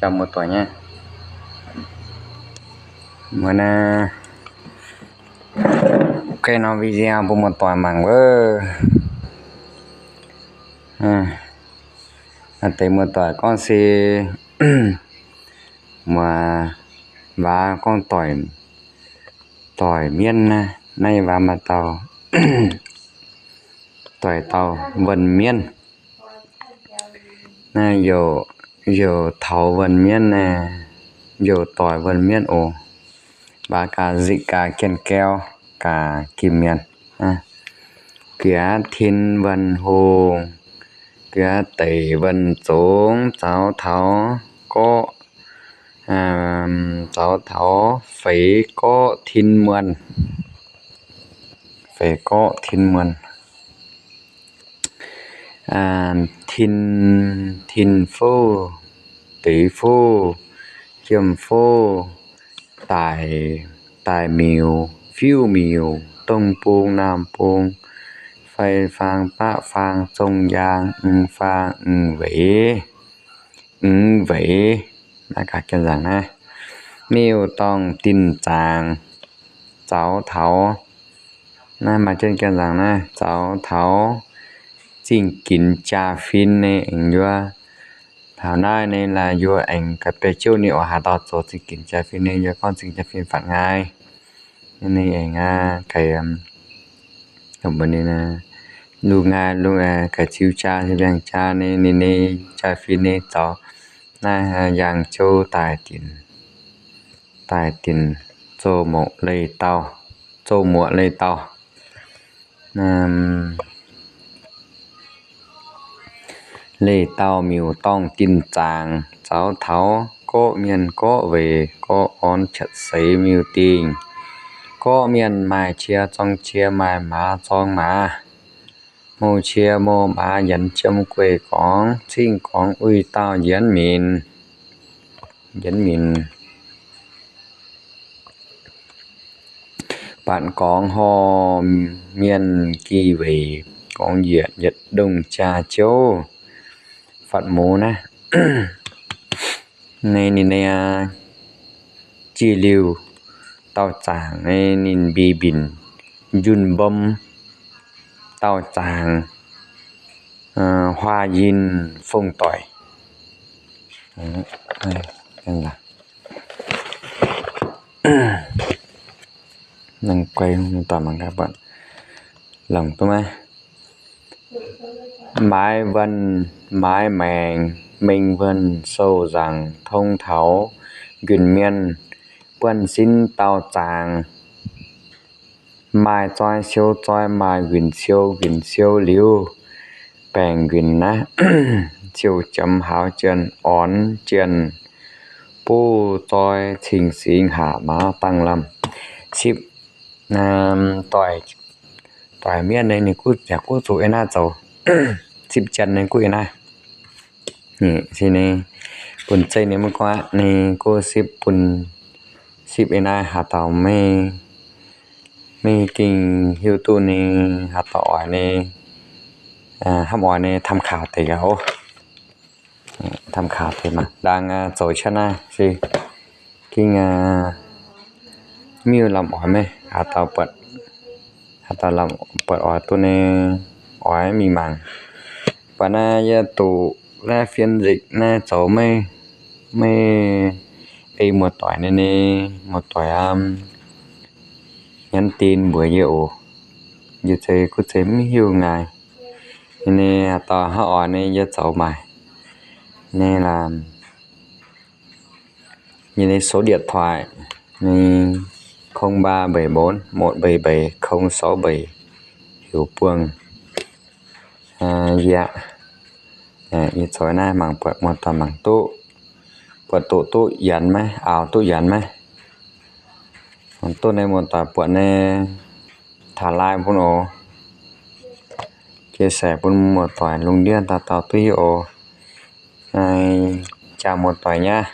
jaa muoz-doic nyei. Mbuo naaiv gaengh norm video bun muoz-doic mangc wuov. Deix muoz-doic gorngv se muoz waac gorngv doic, doic mienv naaiv, naaiv waac maaih dauh doic dauh wuonh mienv. Naaiv youc, youc taux wuonh mienv, youc doic wuonh mienv oc. Waac gaax zitc gaax gien gau, gaax gim mienh. Gaax tin wuonh hungh, gaax deic wuonh zongx, zaux taux gorqv, zaux taux feix gorqv tin muonh, feix gorqv tin muonh. Tin, tin fouv, deix fouv, jiem fouv, daic, daic miuc, fiuv miuc, dongh bung naamh bung, fai faang baqv faang, zong yaang, ng faang, ng weic, ng weic. Naaiv gaax ga'nzaangc naaiv, miuc-dorngh dinh zaangc, zaux taux, naaiv maaih jienv ga'nzaangc naaiv, zaux taux zingh ginx jaa-fin nyei aengx yuoz. Taux naaiv nyei laaix yuoz aengx ga'bieiv jouv ninh oix haaix dauh zoux zingh ginx jaa-fin nyei, yuoz gorngv zingh jaa-fin fatv ngaih. Ninh aengx ga'lu ngaih lu ga'ziux jaa, liangx jaa nyei, ninh nyei jaa-fin nyei zaux. Naaiv Yaangh Jouv daaih dinc, daaih dinc zoux muoqv leih dauh, zoux muoqv leih dauh. Leih dauh miuc-dorngh dinh zaangc, zaux taux gorqv mienh gorqv weic, gorqv orn qatv seix miuc-dingh. Gorqv mienh maaih qiex zorng qiex, maaih maaz zorng maaz, mouh qiex mouh maaz, yienx jiem gueih gorngv, cingv gorngv uix dauh yienx minc, yienx minc. Batc gorngv horh mienh gih weic, gorngv yietc yietc ndongh jaa-jouv. Fatv muoz naaiv, ninh nyei jiex liuz dauh zaangc nyei, ninh mbeix mbinc njunh mbom dauh zaangc, huaa yinh fong doic. Maaiz wuonh, maaiz maengc, mengh wuonh sou nzaangc tong taux nquin mienh buonv sin dauh zaangc. Maaih zoi siou zoi, maaih nquin siou nquin siou liuz, baengc nquin naaiv siou jomc hauz jienh orn jienh, buv zoi cing singx haac maaz dangh lamh. Sipv doic, doic mienv nyei ninh guv yaac guv zuqc ei naaiv zoux. Sipv jien nyei guv ei naaiv. Ninh bun zeiv ninh maiv guv aqv, ninh guv sipv bun sipv ei naaiv. Haaix dauh maiv, maiv gengh hiuv duqv ninh, haaix dauh oix ninh, hnamv oix ninh tham khảo deix gaax oc. Tham khảo deix mangc ndaang zoux qaqv naaiv se gengh miuc lamh oix maiv, haaix dauh buatc, haaix dauh lamh buatc oix duqv ninh oix mingh mangc. Buatc naaiv yie doqc naaiv phiên dịch naaiv zoux maiv, maiv ei muoz-doic nyei, muoz-doic nhắn tin mbuox yie oc. Yie zeiz kuv zeiz maiv hiuv ngaih. Ninh haaix dauh hnamv oix ninh yie zoux maaic. Ninh lamh Yie nyei số điện thoại ninh không ba bảy bốn một bảy bảy không sáu bảy, heuc buangh yie aqv. Yie zoux naaiv mangc buatc muoz-doic mangc duqv, buatc doqc duqv yienx maiv, aaux duqv yienx maiv. Mangc duqv nyei muoz-doic buatc nyei, taux like bun oc. Chia sẻ bun muoz-doic lungh ndiev dauh dauh duqv hiuv oc. Naaiv jaa muoz-doic nyei.